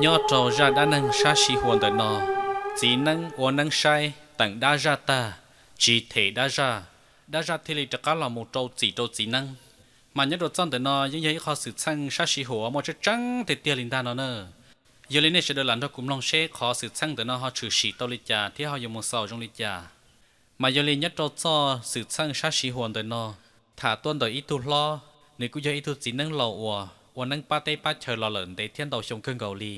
Nyob rau zaj dab neeg sab siv huas ntawm no, txiv neeb ua neeb saib teem dab zaj tag, tsis them dab zaj, dab zaj thiaj li rov qab los mus rau txim rau txiv neeb. Mas nyob rau txoj ntawm no yeej yog ib qho xwm txheej sab siv huas muaj tseeb tseeb tiag tiag li ntag no na. Yog li nej sawv daws lam nrog kuv mloog seb qhov xwm txheej ntawm no ho tshwm sim tau li cas thiab ho yuav mus xaus zoo li cas. Mas yog li nyob rau txoj xwm txheej sab siv huas ntawm no, tham tuaj ntawm ib tug hlob, nws kuj yog ib tug txiv neeb laus uas ua neeb pab teb pab chaw los lawm ntev thiab ntau xyoo kawg nkaus li.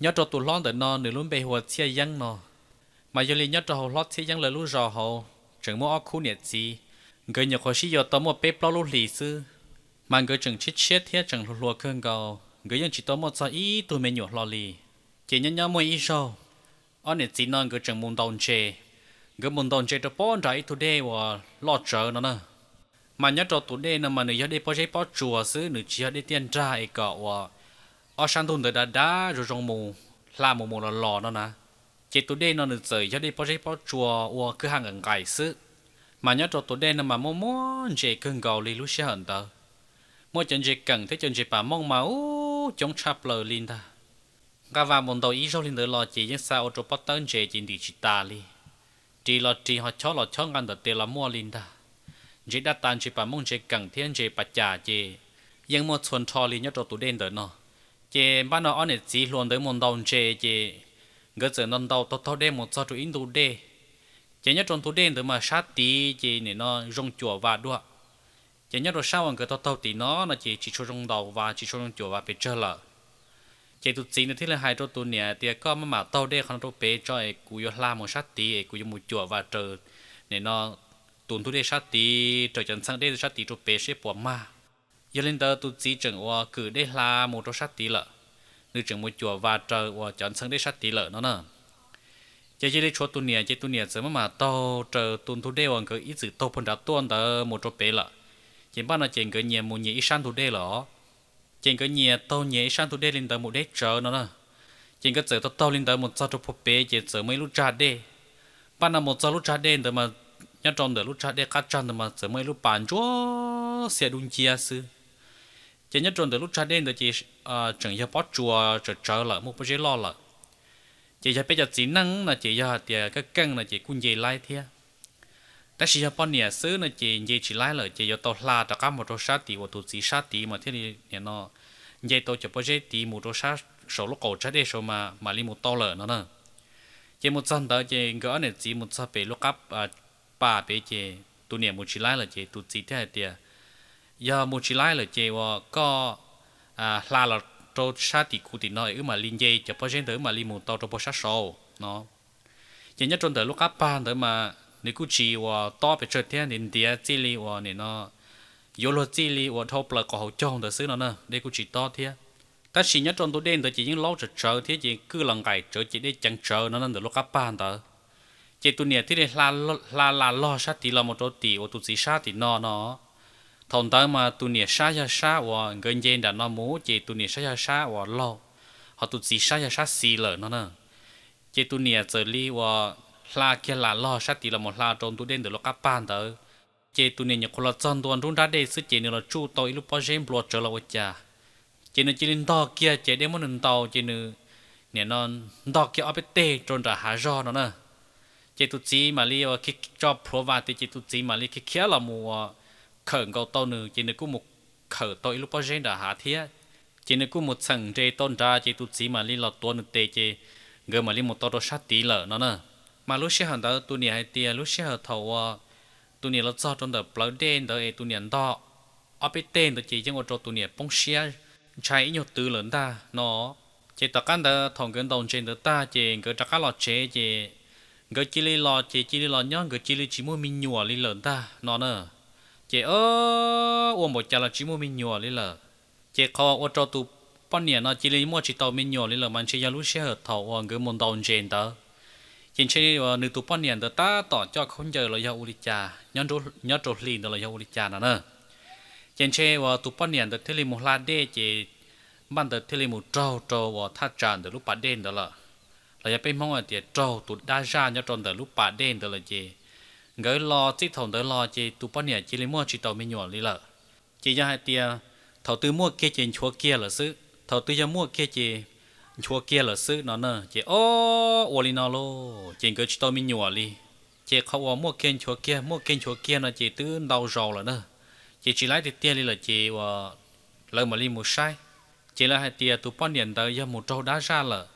Nyob rau tus hlob ntawm no nws lub npe hu ua Txhiaj Yeeb no. Mas yog li nyob rau hauv hlob Txhiaj Yeeb lawv lub zos hauv tseem muaj ob khub niam txiv, nkawd nyuam qhuav sib yuav tau muaj peb plaub lub hlis xwb. Mas nkawd tseem tshiab tshiab thiab tseem hluas hluas kawg nkaus, nkawd yeej tsis tau muaj txog ib tug me nyuam hlo li. Ces nyob nyob muaj ib zaug, ob niam txiv no nkawd tseem mus ntaus ntses, nkawd mus ntaus ntses rau pob nram ib tug dej uas loj tsawv no na. Mas nyob rau tus dej no mas nws yog dej pob zeb pob tsuas xwb, nws tsis yog dej tiaj nrag es kom uas ob sab ntug ntawd dav dav zoo zoo mus, hla mus mus los los no na. Ces tus dej no nws txawm yog dej pob zeb pob tsuas ua kwj ha nqaim nqaim xwb. Mas nyob rau tus dej no mas muaj muaj ntses kawg nkaus li lub sij hawm ntawd. Muaj cov ntses keem thiab cov ntses pas mooj mas ub coob tshaj plaws li ntag. Nqa vas mus ntaus ib zaug li ntawd los ces yeej xa ua rau pob tawb ntses ces ntim tsis tas li. Ris los ris, ho chob los chob, nqa ntawm tes los muaj li ntag. Ntses daj tas, ntses pas mooj, ntses keem thiab ntses pas cas ces yeej muaj txhua nrho li nyob rau tus dej ntawm no. Ces npaj no ob niam txiv hluas ntawd mus ntaus ntses ces nkawd txawm ntaus ntaus taug taug dej mus txog rau ib ntu dej. Ces nyob rau ntu dej ntawd mas sab tid ces nim no zoo cuam vas dua. Ces nyob rau sab uas nkawd taug taug tim no no ces tsis tshua zoo ntaus vas, tsis tshua zoo cuam vas pes tsawg lawm. Ces tus txiv nws thiaj li hais rau tus niam tias, koj maj mam taug dej qhov no rau pem tso es kuv yuav hla mus sab tid es kuv yuav mus cuam vas raws nim no tus ntug dej sab tid, raws cov ntxheej dej sab tid rau pem seb puas mag. Yog li ntawd tus txiv tseem ua kwm dej hla mus rau sab tid lawm, nws tseem mus cuam vas raws uas cov ntxheej dej sab tid lawm no na. Ces cia li tshuav tus niam, ces tus niam txawm maj mam taug raws tus ntug dej uas nkawd ib txwm taug puag nrad tuaj ntawd mus rau pem lawm. Ces npaj no ces nkawd nyias mus nyias ib sab ntug dej lawm os. Ces nkawd nyias taug nyias ib sab ntug dej li ntawd mus deb tsawv no na. Ces nkawd txawm taug taug li ntawd mus txog rau puag pem ces txawm muaj ib lub tsag dej. Npaj no mus txog lub tsag dej ntawd mas nyob rau ntawm lub tsag dej qab tsag ntawd mas txawm muaj ib lub pas ntsuab xiab dub nciab xwb. Ces nyob rau ntawm lub tsag dej ntawd ces tseem yog pob tsuas tsawv tsawv lawm, muaj pob zeb loj lawm. Ces yog peb cov txiv neej no ces yog hais tias keej keej no ces kuj nce laib thiab. Tab sis yog poj niam xwb no ces nce tsis laib lawm ces yuav tau hla rov qab mus rau sab tid uas tus txiv sab tid mas thiaj li nim no nce tau cov pob zeb tid mus rau sab saum lub qaum tsag dej saud mas mam li mus tau lawm no na. Ces mus txog ntawd ces nkawd ob niam txiv mus txog pem lub qab pas pem ces tus niam mus tsis laib lawm ces tus txiv thiaj hais tias, yog mus tsis laib lawm ces uas koj hla los rau sab tim kuv tim no es wb mam li nce cov pob zeb ntawd wb mam li mus tau rau puag sab saud no. Ces nyob rau ntawm lub qab pag ntawd mas nws kuj tsis uas tob pes tsawg thiab, nws ntiav txij li uas nim no yuav luag txij li uas dhau plaws qaum hauv caug ntawd xwb no na, dej kuj tsis tob thiab. Tab sis nyob rau ntu dej ntawd ces yeej laub tsawv tsawv thiab ces kwj los nqaim tsawv ces dej ceev tsawv no na ntawm lub qab pag ntawd. Ces tus niam thiaj li hla las log sab tid los mus rau tim uas tus txiv sab tim no no. Thaum ntawd mas tus niam sab yog sab uas nkawd nce nram no mus ces tus niam sab yog sab uas laug, ho tus txiv sab yog sab xis lawm no na. Ces tus niam txawm li uas hla kiag las log sab tid los mus hla rau ntu dej ntawm lub qab pag ntawd. Ces tus niam nyuam qhuav los txog ntua nruab nrab dej xwb ces nws los tsuj tau ib lub pob zeb nplua tsawv los ua cas. Ces nws cia li ntog kiag ces dej muab nws ntaus ces nws nim no ntog kiag ob peb teg rau nram hav zog no na. Ces tus txiv mam li uas tso plhuav vas tias ces tus txiv mam li khiav khiav los mus uas khawm nkaus tau nws ces nws kuj mus khawm tau ib lub pob zeb nram hav thiab. Ces nws kuj mus txheem nres tau nrad ces tus txiv mam li los tuav nws tes ces nkawd mam li mus tau rau sab tid lawm no na. Mas lub sij hawm ntawd tus niam hais tias lub sij hawm thaum uas tus niam los txog rau ntawm plawv dej ntawd es tus niam ntog ob peb teg ntawd ces yeej ua rau tus niam poob siab ntshai ib nyuag twv lawm ntag no. Ces tom qab ntawd thaum nkawd ntaus ntses ntawd tag ces nkawd rov qab los tsev ces nkawd cia li los ces cia li los nyob nkawd cia li tsis muaj me nyuam li lawm ntag no na. Ces ua npaum cas los tsis muaj me nyuam li lawm. Ces qhov ua rau tus poj niam no cia li muaj tsis tau me nyuam li lawm mas ntshe yog lub sij hawm thaum uas nkawd mus ntaus ntses ntawd. Ces ntshe uas nws tus poj niam ntawd tab tom coj khaub ncaws los yog ua li cas nyob rau hli ntawd los yog ua li cas no na. Ces ntshe uas tus poj niam ntawd thiaj li mus hla dej ces npaj ntawd thiaj li mus raug rau uas thaj tsam ntawm lub pas dej ntawd lawm. Los yog peb Hmoob hais tias raug tus dab zaj nyob rau ntawm lub pas dej ntawd lawm ces nkawd los txij thaum ntawd los ces tus poj niam cia li muaj tsis tau me nyuam li lawm. Ces yog hais tias thaum twg muaj kiag ces nchuav kiag lawm xwb, thaum twg yog muaj kiag ces nchuav kiag lawm xwb no na. Ces ob ua li no lauj, ces nkawd tsis tau me nyuam li. Ces qhov uas muaj kiag nchuav kiag muaj kiag nchuav kiag no ces twb ntau zaus lawm na, ces tsis laib tiag tiag li lawm ces uas lawv mam li mus saib. Ces lawv hais tias tus poj niam ntawd yog mus raug dab zaj lawm,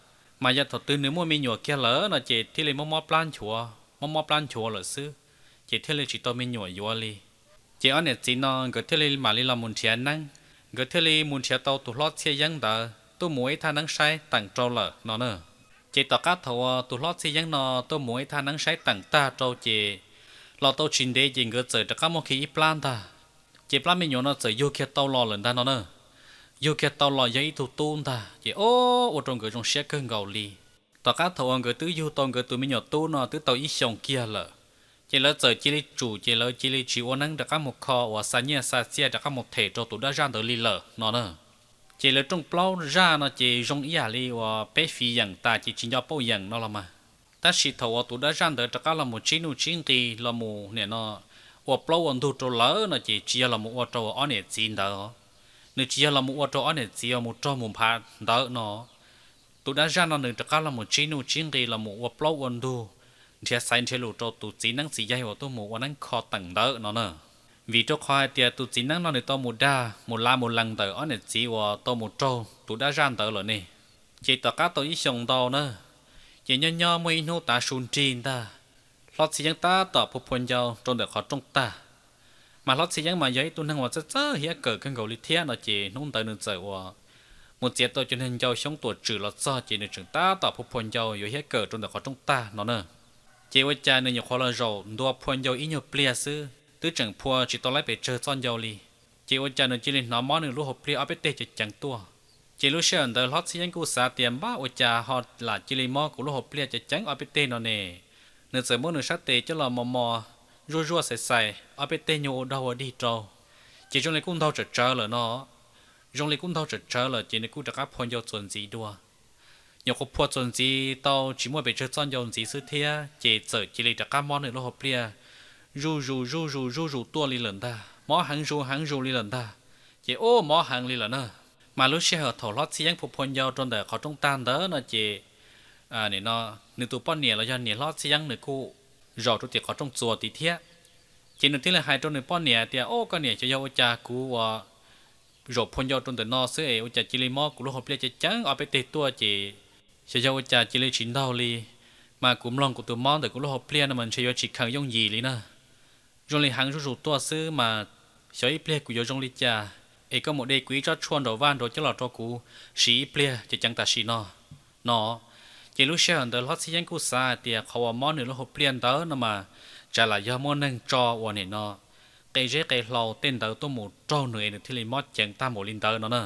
mas yog thaum twg nws muaj me nyuam kiag lawm no ces thiaj li mob mob plab nchuav, mob mob plab nchuav lawm xwb, ces thiaj li tsis tau me nyuam yuav li. Ces ob niam txiv no nkawd thiaj li mam li los mus nrhiav neeb, nkawd thiaj li mus nrhiav tau tus hlob Txhiaj Yeeb ntawd tuaj mus ib thaj neeb saib teem rau lawm no na. Ces tom qab thaum uas tus hlob Txhiaj Yeeb no tuaj mus ib thaj neeb saib teem tag rau ces los tau tsis ntev ces nkawd txawm rov qab muaj kiag ib plab ntag. Ces plab me nyuam no txawm yug kiag tau los lawm ntag no na. Yug kiag tau los yog ib tug tub ntag ces ob ua rau nkawd zoo siab kawg nkaus li. Tom qab thaum uas nkawd twb yug tau nkawd tus me nyuam tub no twb tau ib xyoos kiag lawm, ces lawv txawm cia li tsum ces lawv cia li tsis ua neeb rov qab mus kho uas xa nyiaj xa txiaj rov qab mus them rau tus dab zaj ntawd li lawm no na. Ces lawv rooj plaub zaj no ces zoo ib yam li uas peb fiv yeem tas ces tsis nco pauj yeem no los mas. Tab sis thaum uas tus dab zaj ntawd rov qab los mus tsib nuj tsib nqi los mus nim no ua plaub ua ntug rau lawv no ces tsis yog los mus ua rau ob niam txiv ntawd, nws tsis yog los mus ua rau ob niam txiv uas mus raug mus nphav ntawd no. Tus dab zaj no nws rov qab los mus tsib nuj tsib nqi los mus ua plaub ua ntug, nrhiav xaiv nrhiav lus rau tus txiv neeb txiv yaig uas tuaj mus ua neeb kho teem ntawd no na. Vim rau qhov hais tias tus txiv neeb no nws tau mus dag mus lav mus lees ntawm ob niam txiv uas tau mus raug tus dab zaj ntawd lawm ne. Ces tom qab tau ib xyoos ntau na, ces nyob nyob muaj ib hnub tav su nrig ntag, hlob Txhiaj Yeeb tab tom phua phua ncau rau ntawm qhov rooj tag. Mas hlob Txhiaj Yeeb mas yog ib tug neeg uas txawj txawj hiab kawm kawg nkaus li thiab no ces hnub ntawd nws txawm uas mus txiav tau cov niag ncau xyoob tuam tswm los txog ces nws tseem tab tom phua phua ncau yuav hiab kawm rau ntawm qhov rooj tag no na. Ces ua cas nws nyuam qhuav los zaum ntua phua ncau ib nyuag pliag xwb twb tseem phua tsis tau laib pes tsawg txoj ncau li. Ces ua cas nws cia li hnov mob nws lub hauv pliaj ob peb teg ceev ceev tuaj. Ces lub sij hawm ntawd hlob Txhiaj Yeeb kuj xav tias npab ua cas ho lam cia li mob kuv lub hauv pliaj ceev ceev ob peb teg no ne. Nws txawm muab nws sab tes coj los mos mos zuaj zuaj xais xais ob peb teg nyuag ua dog ua dig rau, ces zoo li kuj ntaug tsawm tsawv lawm no. Zoo li kuj ntaug tsawm tsawv lawm ces nws kuj rov qab phua ncau txuas ntxiv dua. Nyuam qhuav phua txuas ntxiv tau tsis muaj pes tsawg txoj ncau ntxiv xwb thiab ces txawm cia li rov qab mob nws lub hauv pliaj zuj zus zuj zus zuj zus tuaj li lawm ntag, mob heev zus heev zus li lawm ntag. Ces ub mob heev li lawm na. Mas lub sij hawm thaum hlob Txhiaj Yeeb phua phua ncau rau ntawm qhov rooj tag ntawd no ces nim no nws tus poj niam los yog niam hlob Txhiaj Yeeb nws kuj zaum rau tim qhov rooj txuas tid thiab. Ces nws thiaj li hais rau nws poj niam tias, Ub, koj niam, xyov yog ua cas kuv uas zaum phua ncau rau ntawm no xwb es ua cas cia li mob kuv lub hauv pliaj ceev ceev ob peb teg tuaj ces xyov yog ua cas cia li tsis ntaug li. Mas kuv mloog kuv tus mob ntawm kuv lub hauv pliaj no mas ntshe yuav tsis kheev yooj yim li na. Zoo li heev zuj zus tuaj xwb mas xyov ib pliag kuv yuav zoo li cas, es koj mus de kuv ib tsob tshuaj nraum vaj nraud coj los rau kuv siv ib pliag ceev ceev tam sim no no. Ces lub sij hawm ntawd hlob Txhiaj Yeeb kuj xav hais tias qhov uas mob nws lub hauv pliaj ntawd no mas tsam lam yog muaj neeg tso uas nim no qe zeb qe hlau tej ntawd tuaj mus raug nws es nws thiaj li mob ceev tag npaum li ntawd no na.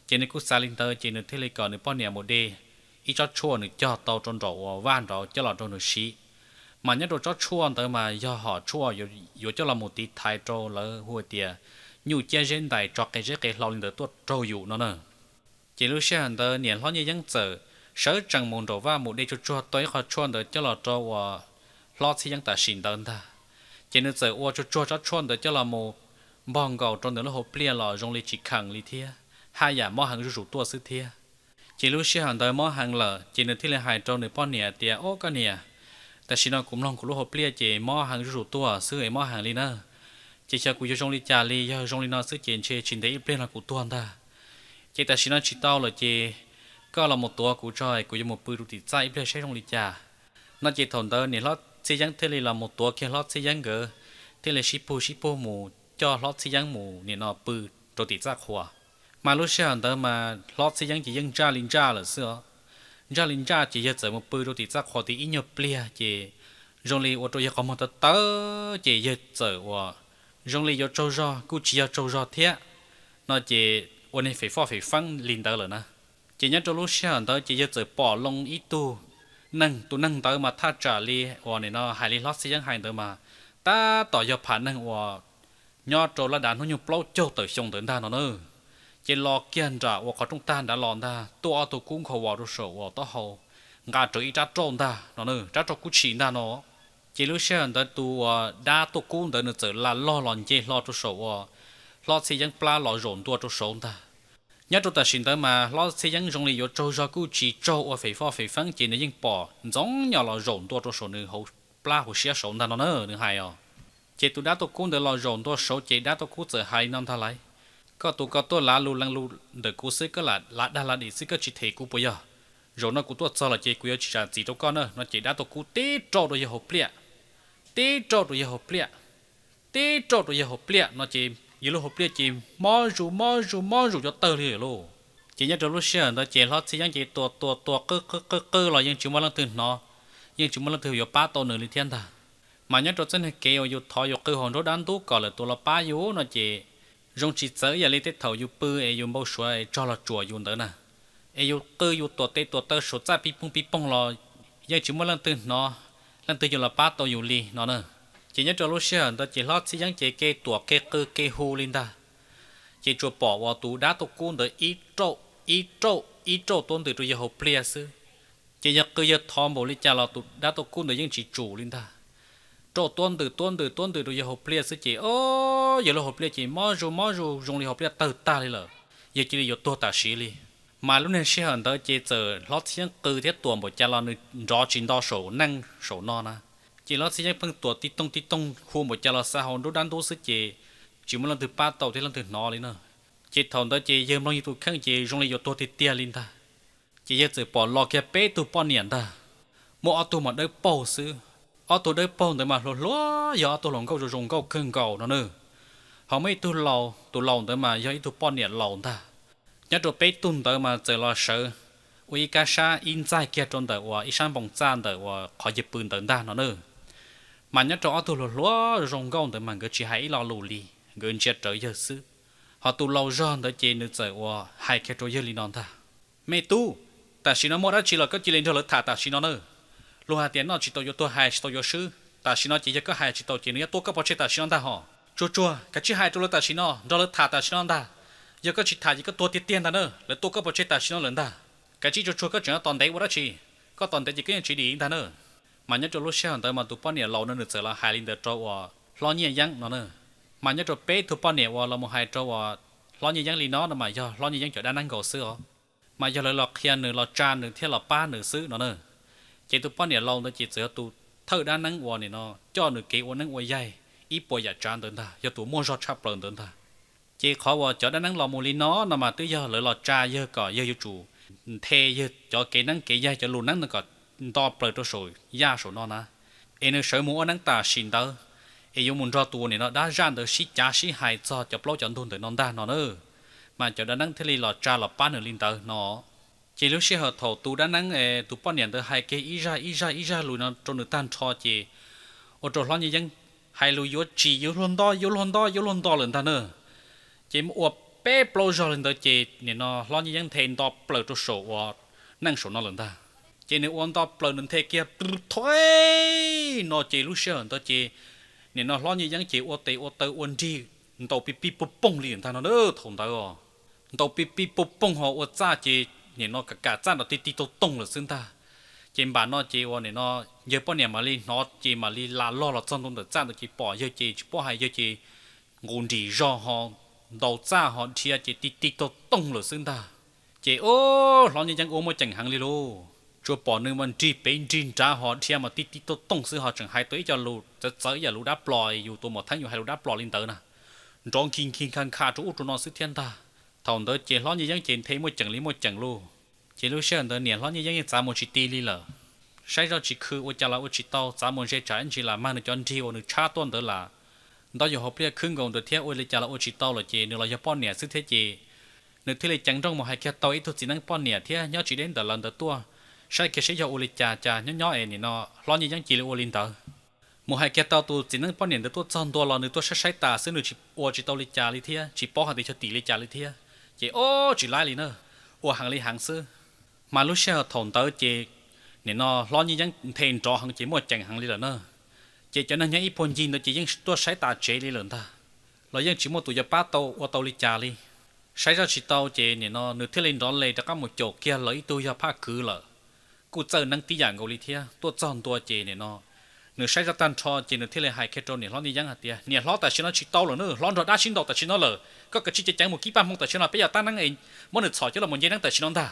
Ces nws kuj xav li ntawd ces nws thiaj li kom nws poj niam mus de ib tsob tshuaj nws cog tau rau nraum uas vaj nraud coj los rau nws siv. Mas nyob rau tsob tshuaj ntawd mas yog hom tshuaj yuav coj los mus tiv thaiv rau lawv hu tias nyuj ciab zeb ntais tso qe zeb qe hlau li ntawd tuaj raug yus no na. Ces lub sij hawm ntawd niam hlob Nyiaj Yeeb txawm sawv tsees mus nraum vaj mus de tsuag tsuag tau ib qho tshuaj ntawd coj los rau uas hlob Txhiaj Yeeb tam sim ntawd ntag. Ces nws txawm ua tsuag tsuag tsob tshuaj ntawd coj los mus npog nkaus rau nws lub hauv pliaj los zoo li tsis kheev li thiab, haj yam mob heev zuj zus tuaj xwb thiab. Ces lub sij hawm ntawd mob heev lawm ces nws thiaj li hais rau nws poj niam tias, Ub, koj niam, tam sim no kuv mloog kuv lub hauv pliaj ces mob heev zuj zus tuaj xwb es mob heev li na. Ces xyov kuv yuav zoo li cas li, yog zoo li no xwb ces ntshe tsis ntev ib pliag no kuv tuag ntag. Ces tam sim no tsis tau lawm ces koj los mus tuav kuv tso, kuv yuav mus pw rau tim txaj ib pliag saib zoo li cas. No ces thaum ntawd niam hlob Txhiaj Yeeb thiaj li los mus tuav kiag hlob Txhiaj Yeeb nkawd, thiaj li sib pug sib pug mus coj hlob Txhiaj Yeeb mus nim no pw rau tim txaj qhua. Mas lub sij hawm ntawd mas hlob Txhiaj Yeeb ces yeej ntsaj li ntsaj lawm xwb os. Ntsaj li ntsaj ces yawg txawm mus pw rau tim txaj qhua tid ib nyuag pliag ces zoo li ua rau yawg qhov muag tawv tawv ces yawg txawm ua zoo li yuav tsaug zog kuj tsis yog tsaug zog thiab, no ces ua niag fem foj fem feeb li ntawd lawm na. Ces nyob rau lub sij hawm ntawd ces yawg txawm pom loo ib tug neeg, tus neeg ntawd mas thaj tsam li uas nim no hais li hlob Txhiaj Yeeb hais ntawd mas tab tom yog pham neeg uas nyob rau laj dav hnub nyoog plaub caug tawm xyoo ntawd ntag no na. Ces los kiag nram uas qhov rooj tag nrad los ntag, tuaj ob tug kub nkhaus vos rau saum uas taub hau, nqa rawv ib rab rauj ntag no, rab rauj kub tshis ntag no. Ces lub sij hawm ntawd tus uas dab tuaj kub ntawd nws txawm la log los nce hlo rau saum uas hlob Txhiaj Yeeb plab los zaum ntua rau saud ntag. Nyob rau tam sim ntawd mas hlob Txhiaj Yeeb zoo li yuav tsaug zog kuj tsis tsaug ua fem foj fem feeb ces nws yeej pom ntxoov nyos los zaum ntua rau saum nws hauv plab hauv siab saud ntag no na, nws hais os. Ces tus dab tuj kub ntawd los zaum ntua saud ces dab tuj kub txawm hais li no ntag lauj: Koj tus ko tuaj lav lus lees lus ntawm kuv xwb, koj lam lav dag lav dim xwb, koj tsis them kuv puas yog? Zaum no kuv tuaj txog los ces kuv yuav tsis zam txim rau koj na no ces dab tuj kub tib rauj rau yawg hauv pliaj, tib rauj rau yawg hauv pliaj, tib rauj rau yawg hauv pliaj no ces yawg lub hauv pliaj ces mob zus mob zus mob zus cov tawg li lawm lauj. Ces nyob rau lub sij hawm ntawd ces hlob Txhiaj Yeeb ces tua tua tua qw qw qw qw los yeej tsis muaj leej twg hnov, yeej tsis muaj leej twg yuav pab tau nws li thiab ntag. Mas nyob rau txoj niag kev uas yus thov yus qw hauv nruab dab ntub kom lawv tuaj los pab yus no ces zoo tsis txawv ib yam li tej thaum yus pw es yus npau suav es tsog los tsuam yus ntawd na, es yus qw yus tuam tes tuam taw saum txaj pib poog pib poog los yeej tsis muaj leej twg hnov, leej twg yuav los pab tau yus li no na. Ces nyob rau lub sij hawm ntawd ces hlob Txhiaj Yeeb ces kev tuam kev qw kev hu li ntag. Ces tsuas pom uas tus dab tuj kub ntawd ib rauj ib rauj ib rauj tuab ntws rau yawg hauv pliaj xwb. Ces yawg qw yawg thov npaum li cas los tus dab tuj kub ntawd yeej tsis tsum li ntag. Rauj tuab ntws tuab ntws tuab ntws rau yawg hauv pliaj xwb ces o, yawg lub hauv pliaj ces mob zus mob zus zoo li hauv pliaj tawg tag li lawm, yawg cia li yuav tuag tam sim li. Mas lub niag sij hawm ntawd ces txawm hlob Txhiaj Yeeb qw thiab tuam npaum cas los nws nrov tsis nto saum neej saum no na. Ces hlob Txhiaj Yeeb pheej tuam tib toog tib toog hu npaum cas los xa hauv nruab dab ntub xwb ces tsis muaj leej twg pab tau thiab leej twg hnov li na. Ces thaum ntawd ces yawg mloog yawg tus kheej ces zoo li yuav tuag tiag tiag li ntag. Ces yawg txawm pom los kiag peb tug poj niam ntag, muaj ob tug mas dawb paug xwb. Ob tug dawb paug ntawd mas hluas hluas, yog ob tug hluas nkauj zoo zoo nkauj kawg nkaus no na. Ho muaj ib tug laus, tus laus ntawd mas yog ib tug poj niam laus ntag. Nyob rau peb tug ntawd mas txawm los sawv ua ib kab sab ib ntxaig kiag rau ntawm uas ib sab npoo txaj ntawm uas qhov yawg pw ntawd ntag no na. Mas nyob rau ob tug hluas hluas zoo nkauj ntawd mas nkawd tsis hais ib lo lus li, nkawd ntsia rawv yawg xwb. Ho tus laus zog ntawd ces nws txawm uas hais kiag rau yawg li no ntag: Me tub, tam sim no muaj dab tsi los koj cia li nrog lawv tham tam sim no na. Luag hais tias noj tsis tau yuav tuag, hais tsis tau yuav swb, tam sim no ces yog koj hais tsis tau ces nws yuav tua koj pov tseg tam sim no ntag hos. Tsuag tsuag, kav tsij hais rau lawv tam sim no, nrog lawv tham tam sim no ntag. Yog koj tsis tham ces koj tuag tiag tiag ntag na, lawv tua koj pov tseg tam sim no lawm ntag. Kav tsij tsuag tsuag, koj tseem tos ntev ua dab tsi? Koj tos ntev ces koj yeej tsis dim ntag na. Mas nyob rau lub sij hawm ntawd mas tus poj niam laus no nws txawm los hais li ntawd rau uas hlob Nyiaj Yeeb no na. Mas nyob rau peb tug poj niam uas los mus hais rau uas hlob Nyiaj Yeeb li no no mas yog hlob Nyiaj Yeeb cov dab neeb nkaus xwb os. Mas yog lawv los qhia nws los tsa nws thiab los pab nws xwb no na. Ces tus poj niam laus ntawd ces txawm yog tus thawj dab neeb uas nim no coj nws kev ua neeb ua yaig ib puas yam tsav ntawd ntag, yog tus muaj zog tshaj plaws ntawd ntag. Ces qhov uas cov dab neeb los mus li no no mas twb yog lawv los tsa yawg kom yawg yuav tsum nthe yawg cov kev neeb kev yaig cov lus neeb no kom nto plaws rau saum yaj saum no na, es nws sawv mus ua neeb tam sim ntawd, es yuav mus nrog tus nim no dab zaj ntawd sib cav sib hais txog cov plaub cov ntug ntawm no ntag no na. Mas cov dab neeb thiaj li los tsa los pab nws li ntawd no. Ces lub sij hawm thaum tus dab neeb es tus poj niam ntawd hais kiag ib zaj ib zaj ib zaj lus no rau nws tag nrho ces ua rau hlob Nyiaj Yeeb hais lus yuav tsis yuav luag nto yuav luag nto yuav luag nto lawm ntag na. Ces ua peb plaub zaug li ntawd ces nim no hlob Nyiaj Yeeb nthe nto plaws rau saum uas neej saum no lawm ntag. Ces nws ua nto plaws nws nthe kiag thoi no ces lub sij hawm ntawd ces nim no hlob Nyiaj Yeeb ces ua tes ua taw ua nrig ntaus pij pij poj poog li ntag no na. Thaum ntawd os, ntaus pij pij poj poog ho ua txaj ces nim no kam kam txaj nrov tig tig toog toog lawm xwb ntag. Ces npam no ces uas nim no yawg poj niam mam li hnov ces mam li lam log los txog ntua ntawm txaj ntawd ces pom yawg ces tsis paub hais yawg ces nqus nrim zog ho ntaus txaj ho dhia ces tig tig toog toog lawm xwb ntag. Ces o, hlob Nyiaj Yeeb ua muaj ceem heev li lauj, tsuas pom nws mas nrig pem nrig nrad ho dhia mas tig tig toog toog xwb ho tseem hais tau ib co lus txawv txawv ib yam lus dab plos, yus tus mom theeb yus hais lus dab plos li ntawd na, nrov nkig nkig nkha nkha rau ub rau no xwb thiab ntag. Thaum ntawd ces hlob Nyiaj Yeeb ces nthe muaj ceem li muaj ceem lauj. Ces lub sij hawm ntawd niam hlob Nyiaj Yeeb yeej txav mus tsis ti li lawm, saib zoj tsis khw ua cas los ua tsis tau, txav mus ze tsam ib ntsis lam mag nws cov nrig uas nws tshab tuaj ntawd lam nto yus hauv pliaj khwb nkaus ntawd thiab ua li cas los ua tsis tau lawm ces nws los yog poj niam xwb thiab ces nws thiaj li ceev nrooj mus hais kiag tau ib tug txiv neeb poj niam thiab nyob tsis deb ntawm lawv ntawd tuaj saib kiag seb yog ua li cas cas nyob nyob es nim no hlob Nyiaj Yeeb cia li ua li ntawd. Mus hais kiag tau tus txiv neeb poj niam ntawd tuaj txog ntua los nws tuaj saib saib tas xwb, nws tsis ua tsis tau li cas li thiab tsis paub hais tias yog tim li cas li thiab. Ces o, tsis laib li na, ua heev li heev xwb. Mas lub sij hawm thaum ntawd ces nim no hlob Nyiaj Yeeb nthe nrov heev ces muaj ceem heev li lawm na. Ces cov neeg nyob ib puag ncig ntawd ces yeej tuaj saib tas tsev li lawm ntag, los yeej tsis muaj tus yuav pab tau ua tau li cas li. Saib zoj tsis tau ces nim no nws thiaj li nrov les rov qab mus caum kiag lawv ib tug yog phaj kwv lawm, kuj txawj neeb tib yam nkaus li thiab. Tuaj txog ntua ces nim no Nws saib zaj tag nrho ces nws thiaj li hais kiag rau niam hlob Nyiaj Yeeb hais tias, Niam hlob, tam sim no tsis tau lawm na, hlob nrog dab sib ntaus tam sim no lawm, koj kav tsij ceev ceev mus kib paj hmoo tam sim no, peb yog tab neeb es muab nws txhom coj los mus nce neeb tam sim no ntag.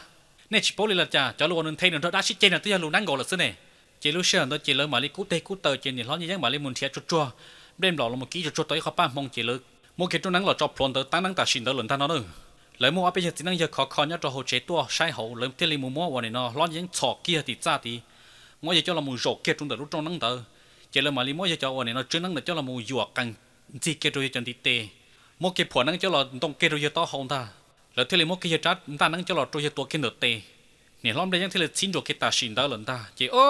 Nej tsis paub li los cas, cov lus uas nws nthe nws nrog dab sib ceg no twb yog lus neeb nkaus lawm xwb ne. Ces lub sij hawm ntawd ces lawv mam li kub teg kub taw ces niam hlob Nyiaj Yeeb mam li mus nrhiav tsuag tsuag nplej nplaum los mus kib tsuag tsuag tau ib qho paj hmoo ces lawv muab kiag rooj neeb los tso plhuav ntawd tab neeb tam sim ntawd lawm ntag no na. Lawv muaj ob peb yawg txiv neeb yawg khov kho nyob rau hauv tsev tuaj saib hauv, lawv thiaj li mus muab uas nim no hlob Nyiaj Yeeb txhom kiag tim txaj tid, muab yawg coj los mus zaum kiag rau ntawm lub rooj neeb ntawd. Ces lawv mam li muab yawg cov uas nim no tswb neeb ntawd coj los mus yuam qees ntxig kiag rau yawg cov ntiv tes, muab kiag phuam neeb coj los ntoo kiag rau yawg taub hau ntag. Lawv thiaj li muab kiag yawg rab ntaj neeb coj los rau yawg tua kiag ntawm tes. Niam hlob Nyiaj Yeeb thiaj li txhib ntsuas kiag tam sim ntawd lawm ntag. Ces o,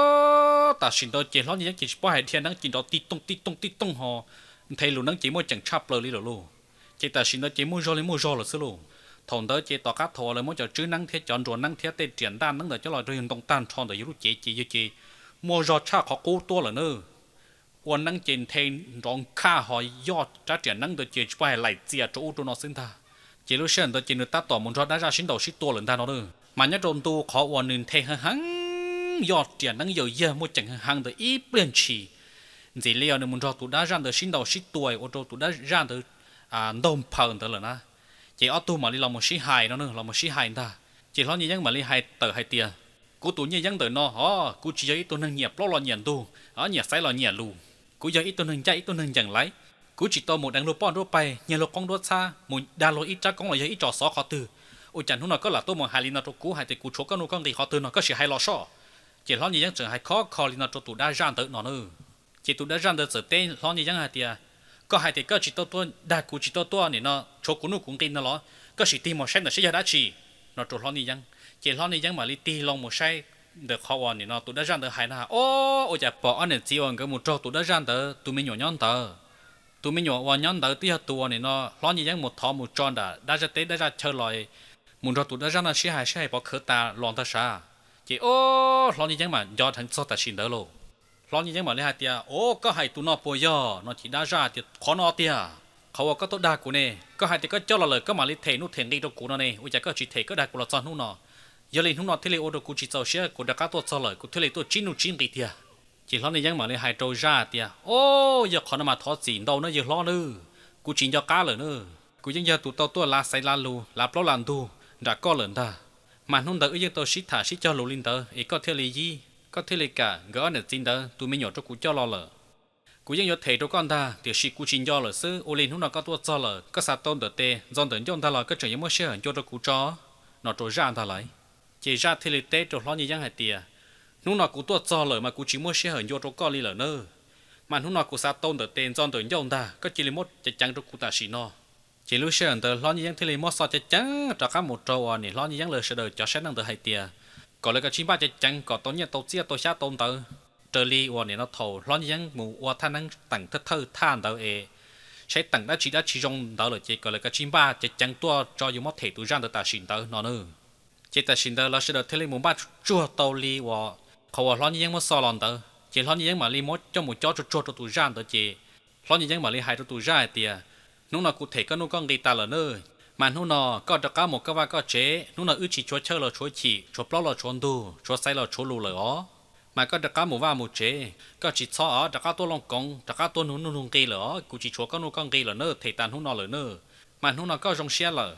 tam sim ntawd ces hlob Nyiaj Yeeb ces tsis paub hais dhia neeb ces nrov tij tooj tij tooj tij tooj ho nthe lus neeb ces muaj ceem tshaj plaws li lawm lauj. Ces tam sim ntawd ces muaj zog li muaj zog lawm xwb lauj. Thaum ntawd ces tom qab thaum uas lawv muab cov tswb neeb thiab cov nruas neeb thiab tej riam ntaj neeb ntawd coj los rau yawg ntoo tag nrho ntawm yawg lub cev ces yawg ces muaj zog tshaj qhov qub tuaj lawm na. Ua neeb ces nthe nrov nkhaj ho yoj rab riam neeb ntawd ces tsis paub hais laim txias rau ub rau no xwb ntag. Ces lub sij hawm ntawd ces nws tab tom mus nrog dab zaj sib ntaus sib tua lawm ntag no na. Mas nyob rau ntu qhov uas nws nthe heev heev, yoj riam neeb yawm yag muaj ceem heev heev ntawd ib pliag ntshis, ntxim li os nws mus nrog tus dab zaj ntawd sib ntaus sib tua ua rau tus dab zaj ntawd ntaug nphaws ntawd lawm na. Ces ob tug mam li los mus sib hais no na, los mus sib hais ntag. Ces hlob Nyiaj Yeeb mam li hais tawm hais tias, Kuv tus Nyiaj Yeeb ntawm no os, kuv tsis yog ib tug neeg nyiam plaub los nyiam ntug, nyiam xaiv los nyiam lus. Kuv yog ib tug neeg ncaj ib tug neeg ncees laiv. Kuv tsis tau mus deev luag poj nruab paig, nyiag luag qoob nruab txhab, mus dag luag ib rab koob los yog ib tso xov qhov twg. Ua cas hnub no koj lam tuaj mus hais li no rau kuv hais tias kuv tshuav koj nuj koj nqis qhov twg no, koj sim hais los soj. Ces hlob Nyiaj Yeeb tseem hais khov kho li no rau tus dab zaj ntawd no na. Ces tus dab zaj ntawd txawm teb hlob Nyiaj Yeeb hais tias, Koj hais tias koj tsis tau tuaj dag kuv, tsis tau tuaj nim no tshuav kuv nuj kuv nqis no los? Koj sim tig mus saib ntawm saib yog dab tsi, no rau hlob Nyiaj Yeeb. Ces hlob Nyiaj Yeeb mam li tig loo mus saib ntawm qhov uas nim no tus dab zaj ntawd hais na, o, ua cas pom ob niam txiv uas nkawd mus raug tus dab zaj ntawd tus me nyuam nyob ntawd. Tus me nyuam uas nyob ntawd twb yog tus uas nim no hlob Nyiaj Yeeb mus thov mus tso nram dab zaj teb dab zaj chaw los, mus nrog tus dab zaj no sib hais sib hais pov khawv tas los ntag sav. Ces o, hlob Nyiaj Yeeb mam nco dheev txog tam sim ntawd lauj. Hlob Nyiaj Yeeb mam li hais tias, O, koj hais tus no puas yog? No ces dab zaj tias, Qhov no tiag, qhov uas koj tuaj dag kuv ne, koj hais tias koj coj los lawm koj mam li them nuj them nqi rau kuv no ne, ua cas koj tsis them koj dag kuv los txog hnub no? Yog li hnub no thiaj li ua rau kuv tsis txaus siab, kuv rov qab tuaj txog lawm kuv thiaj li tuaj tsib nuj tsib nqi tiag. Ces hlob Nyiaj Yeeb mam li hais rau zaj tias, O, yog qhov no mas thov txim ntau nawb yawg hlob nawb, kuv tsis nco qab lawm nawb. Kuv yeej yog tus tau tuaj lav xaiv lav lus, lav plaub lav ntug nram koj lawm ntag. Mas hnub ntawd wb yeej tau sib tham sib cog lus li ntawd es koj thiaj li yib, koj thiaj li kam nkawd ob niam txiv ntawd tus me nyuam rau kuv coj los lawm. Kuv yeej yuav them rau koj ntag, tiam sis kuv tsis nco lawm xwb. Ua li hnub no koj tuaj txog lawm, koj xav tau ntawm tes ntxo ntawm ncauj ntag los koj tseem yuav muab sij hawm ncua rau kuv tso, no rau zaj ntag lauj. Ces zaj thiaj li teb rau hlob Nyiaj Yeeb hais tias, Hnub no kuv tuaj txog lawm mas kuv tsis muab sij hawm ncua rau koj li lawm nawb. Mas hnub no kuv xav tau ntawm tes ntxo ntawm ncauj ntag, koj cia li muab ceev ceev rau kuv tam sim no. Ces lub sij hawm ntawd hlob Nyiaj Yeeb thiaj li muab xov ceev ceev rov qab mus rau uas niam hlob Nyiaj Yeeb lawv sawv daws cov saib neej ntawd hais tias, kom lawv kav tsij npaj ceev ceev kom tau nyiaj tau txiaj tau xyab tau ntawv, raws li uas nim no thaum hlob Nyiaj Yeeb mus ua thaj neeb teem thawj thawj thaj ntawd es saib teem dab tsi dab tsi zoo ntawd lawm ces kom lawv kav tsij npaj ceev ceev tuaj tso yus muab them tus zaj ntawd tam sim ntawd no na. Ces tam sim ntawd lawv sawv daws thiaj li mus npaj tsuag tsuag tau li uas qhov uas hlob Nyiaj Yeeb muab xov los ntawd, ces hlob Nyiaj Yeeb mam li muab coj mus cob tsuag tsuag rau tus zaj ntawd ces hlob Nyiaj Yeeb mam li hais rau tus zaj hais tias, Hnub no kuv them koj nuj koj nqi tas lawm nawb, mas hnub no koj rov qab mus koj vaj koj tsev, hnub no wb tsis tshuav chaw los tshuav chim, tshuav plaub los tshuav ntug, tshuav xaiv los tshuav lus lawm os. Mas koj rov qab mus vaj mus tsev, koj tsis txhob os rov qab tuaj looj koov, rov qab tuaj nug nuj nug nqi lawm os, kuv tsis tshuav koj nuj koj nqi lawm nawb, them tas hnub no lawm nawb. Mas hnub no koj zoo siab lawm,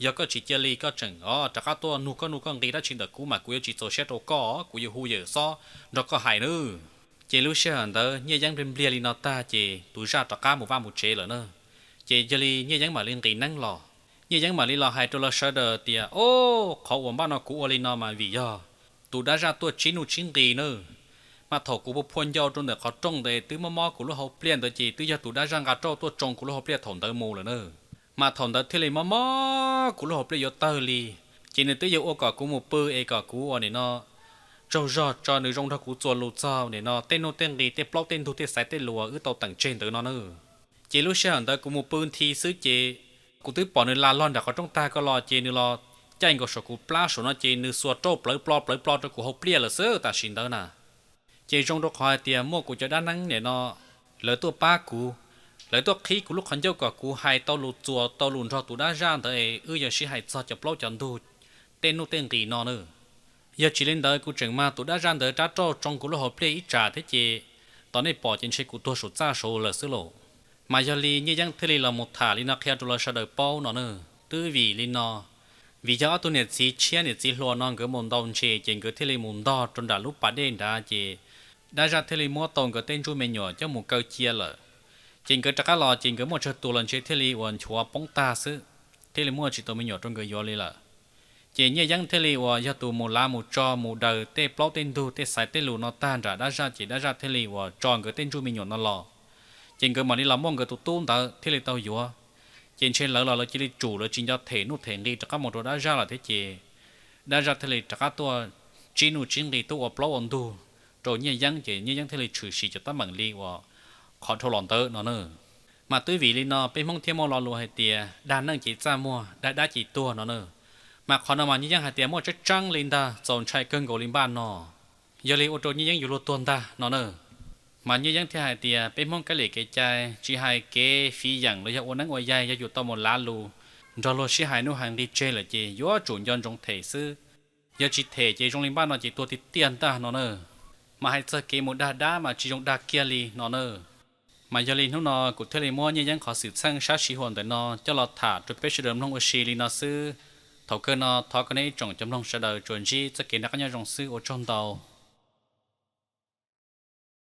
yog koj tsis cia li koj tseem os rov qab tuaj nug koj nuj koj nqi dab tsi ntawm kuv mas kuv yuav tsis txaus siab rau koj, kuv yuav hu yawm xob nrog koj hais nawb. Ces lub sij hawm ntawd Nyiaj Yeeb npliag npliag li no tag ces tus zaj rov qab mus vaj mus tsev lawm na. Ces yog li Nyiaj Yeeb mam li nqis neeb los, Nyiaj Yeeb mam li los hais rau lawv sawv daws tias, O, qhov uas npaj no kuv ua li no mas vim yog tus dab zaj tuaj tsib nuj tsib nqi nawb. Mas thaum kuv mus phua ncau rau ntawm qhov rooj ntawd twb mob mob kuv lub hauv pliaj ntawd ces twb yog tus dab zaj nqa rauj tuaj tsoo kuv lub hauv pliaj thaum ntawd mus lawm nawb. Mas thaum ntawd thiaj li mob mob kuv lub hauv pliaj yuav tawg li. Ces nws twb yuav ua kom kuv mus pw es kom kuv uas nim no tsaug zog tso nws zoo nrog kuv txuas lus txog nim no tej nuj tej nqi tej plaub tej ntug tej xaiv tej lus uas wb tau teem tseg ntawd no nawb. Ces lub sij hawm ntawd kuv mus pw nthi xwb ces kuv twb pom nws la log nram qhov rooj tag ko los ces nws los caij nkaus saum kuv plab saum no ces nws xuas rauj plawv plo plawv plo rau kuv hauv pliaj lawm xwb tam sim ntawd na. Ces zoo rau qhov hais tias muaj kuv cov dab neeb nim no lawv tuaj pab kuv, lawv tuaj qhib kuv lub qhov ncauj kom kuv hais tau lus txuas tau lus nrog tus dab zaj ntawd es wb yuav sib hais txog cov plaub cov ntug tej nuj tej nqis no nawb. Yog tsis li ntawd kuv tseem mag tus dab zaj ntawd rab rauj tsoo kuv lub hauv pliaj ib tsam thiab ces Tos nej pom ces ntshe kuv tuag saum txaj saud lawm xwb lauj. Mas yog li Nyiaj Yeeb thiaj li los mus tham li no qhia rau lawv sawv daws paub no na. Twb vim li no, vim yog ob tug niam txiv tshiab niam txiv hluas no nkawd mus ntaus ntses ces nkawd thiaj li mus ntog rau nram lub pas dej nrad ces Dab Zaj thiaj li muab tau nkawd tej ntsuj me nyuam coj mus kaw cia lawm. Ces nkawd rov qab los ces nkawd muaj tsawg tus los ntshe thiaj li uas nchuav poob tag xwb, thiaj li muaj tsis tau me nyuam rau nkawd yuav li lawm. Ces Nyiaj Yeeb thiaj li uas yog tus mus lav mus tso mus daws tej plaub tej ntug tej xaiv tej lus no tag nram Dab Zaj ces Dab Zaj thiaj li uas tso nkawd tej ntsuj me nyuam no los. Ces nkawd mam li los muaj nkawd tus tub ntawd thiaj li tau yuav. Ces ntshe lawv los lawv cia li tsum lawv tsis nco them nuj them nqi rov qab mus rau Dab Zaj lawm thiab ces Dab Zaj thiaj li rov qab tuaj tsib nuj tsib nqi tuaj ua plaub ua ntug rau Nyiaj Yeeb ces Nyiaj Yeeb thiaj li tshwm sim cov teeb meem li uas qhov dhau los ntawd no na. Mas twb vim li no peb Hmoob thiaj muaj lo lus hais tias dag neej ces txaj muag, dag dab ces tuag no na. Mas qhov no mas Nyiaj Yeeb hais tias muaj tseeb tseeb li ntag, txaus ntshai kawg nkaus li npaj no. Yog li ua rau Nyiaj Yeeb yuav luag tuag ntag no na. Mas Nyiaj Yeeb thiaj hais tias peb Hmoob kab liam kev cai tsis hais kev fiv yeem los yog ua neeb ua yaig yog yus tau mus lav lus nrog luag sib hais nuj hais nqi tseg lawm ces yuav tsum nco ntsoov them xwb. Yog tsis them ces zoo li npaj no ces tuag tiag tiag ntag no na. Mas hais txog kev mus dag dab mas tsis zoo dag kiag li no na. Mas yog li hnub no kuv thiaj li muab Nyiaj Yeeb qhov xwm txheej sab siv huam ntawm no coj los tham rau peb sawv daws mloog ua si li no xwb. Thaum kawg no thov kom nej ib tsoom cov mloog sawv daws tsuas ntsib txoj kev noj qab nyob zoo xwb, ua tsaug ntau.